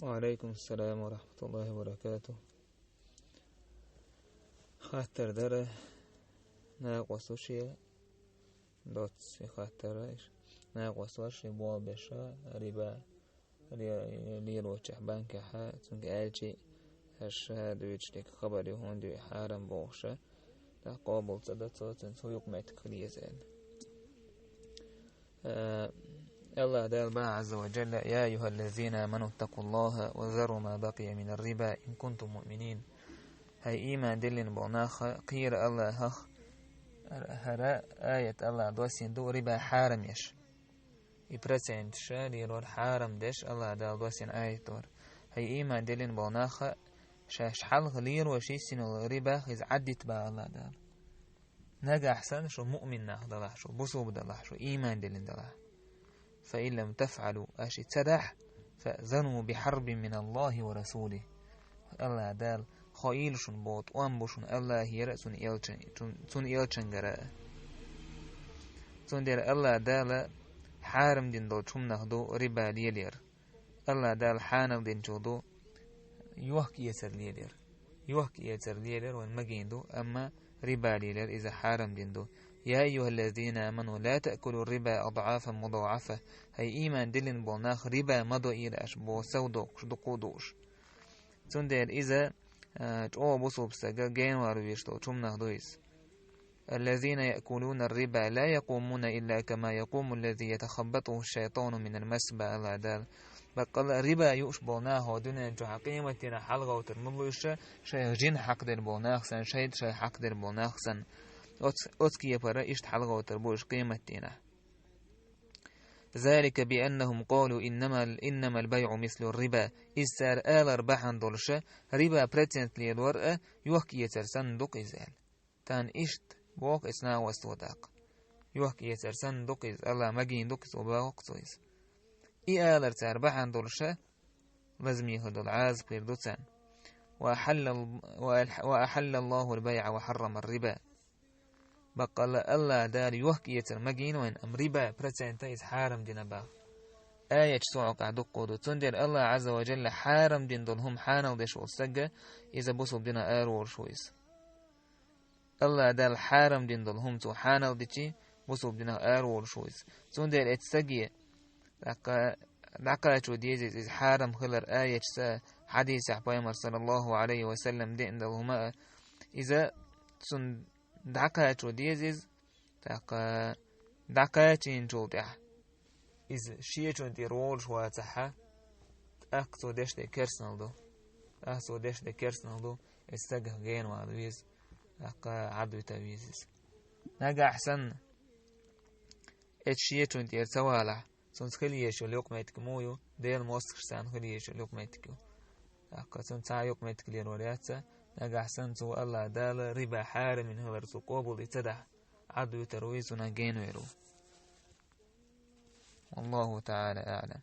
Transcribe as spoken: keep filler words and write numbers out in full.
وعليكم السلام ورحمة الله وبركاته. Хаттар дара, накъост ва шен, доцца хаттар иш. Накъост ва шен болх беш риба ле-, лелочехь банкехь, цуьнга аьлча, аша дуьйцуш дерг хабар ю, хӀунда ю хьарам бохуш, тӀаккха къобал ца до цо, цуьнца хӀун юкъаметтиг хила еза аьлла. Э, Аллах Дала боху Азза ва Джалла: «يا أيها الذين آمنوا اتقوا الله وذروا ما بقي من الربا إن كنتم مؤمنين». ХӀай ийман диллина болу нах, кхера Аллахах, хӀара аят Аллах доссийна ду, риба хьарам еш. И проценташ лелор хьарам деш Аллах Дала доссийна аят дара. ХӀай ийман диллина болу нах, шаьш хьалха лелош йисина йолу рибах иза Ӏаддита боху Аллах Дала. Нагахь санна шу муъмин нах далахь, шу бусулба далахь, шу ийман диллина далахь. «فإن لم تفعلوا», аша и ца дахь, «فأذنوا بحرب من الله ورسوله». Аллах Дала, хьо ийла шуна боху тӀом бу шуна Аллахера а, цуьнан элчан-, цуьнан, цуьнан элчангара а. Цундела Аллах Дала хьарам дина долчу хӀуманах ду риба лелор. Аллах Дала хьанал динчух ду йохка-эцар лелор. Йохка-эцар лелор вайн магийна ду, амма риба лелор иза хьарам дина ду. «يا أيها الذين آمنوا لا تأكلوا الربا أضعافا مضاعفة». ХӀай ийман диллина болу нах, риба ма доийла аша боху сов доккхуш, дукха а дууш. Цундела иза, а, чӀогӀа бусулба стага генвар веш долчу хӀуманах ду иза. «الذين يأكلون الربا لا يقومون إلا كما يقوم الذي يتخبطه الشيطان من المس», боху Аллах Дала. Баккъалла а риба юуш болу нахо дуьнен чохь къематдийнахь хьалагӀовттар ма луьйша, шайх жин хьакхадер болу нах санна, шайтӀа шайх хьакхадер болу нах санна. Оц-, оцу кепара иштта хьалагӀовттар бу уьш къематдийнахь. «ذلك بأنهم قالوا إنما، إنما البيع مثل الربا». Иза цара алар бахьана долуша, риба процент лелор а йохка-эцар санна ду-кх иза аьлла. Тахана иштта боху эцна васта тӀаккха. Йохка-эцар санна ду-кх иза, Аллах магийна ду-кх иза, боху-кх цо иза. И алар цара бахьана долуша, лазаме хир долу Ӏазап хир ду царна. «وأحل ال-، وأح-، وأحل الله البيع وحرم الربا». Баккъалла Аллах Дала йохка-эцар магийна вайн, амма риба процента иза хьарам дина боху. Аяташ цу хьокъехь дуккха ду. Цундела Аллах Ӏазза ва Джалла хьарам дина долу хӀума хьанал деш волу стага, иза бусулба динах араволуш ву иза. Аллах Дала хьарам дина долу хӀума цо хьанал дичи, бусулба динах араволуш ву иза. Цундела эцу стаге, тӀаккха, дӀакхачо деза иза, иза хьарам хилар аяташца, хьадисехь пайхамар, саллаллаху Ӏалайхи ва саллам, деана долу хӀума а, иза цунна дӀакхачо деза иза, тӀаккха дӀакхачийначул тӀаьхьа иза шечунна тӀера волуш вацахьа, тӀаккха цо деш дерг керстанал ду. ТӀаккха цо деш дерг керстанал ду, эцу стагах генавала веза, тӀаккха Ӏадвита веза иза. Нагахь санна, эцу шечунна тӀера ца валахь, цунца хила езаш йолу юкъаметтиг муха ю, Делан мостагӀаша царна хила езаш йолу юкъаметтиг ю. ТӀаккха цунна цхьа а юкъаметтиг лелор яц, нагахь санна цо Аллах Дала риба хьарамин хилар цо къобалдийр ца дахь, Ӏадвитар ву иза, цунах генавер ву. والله تعالى أعلم.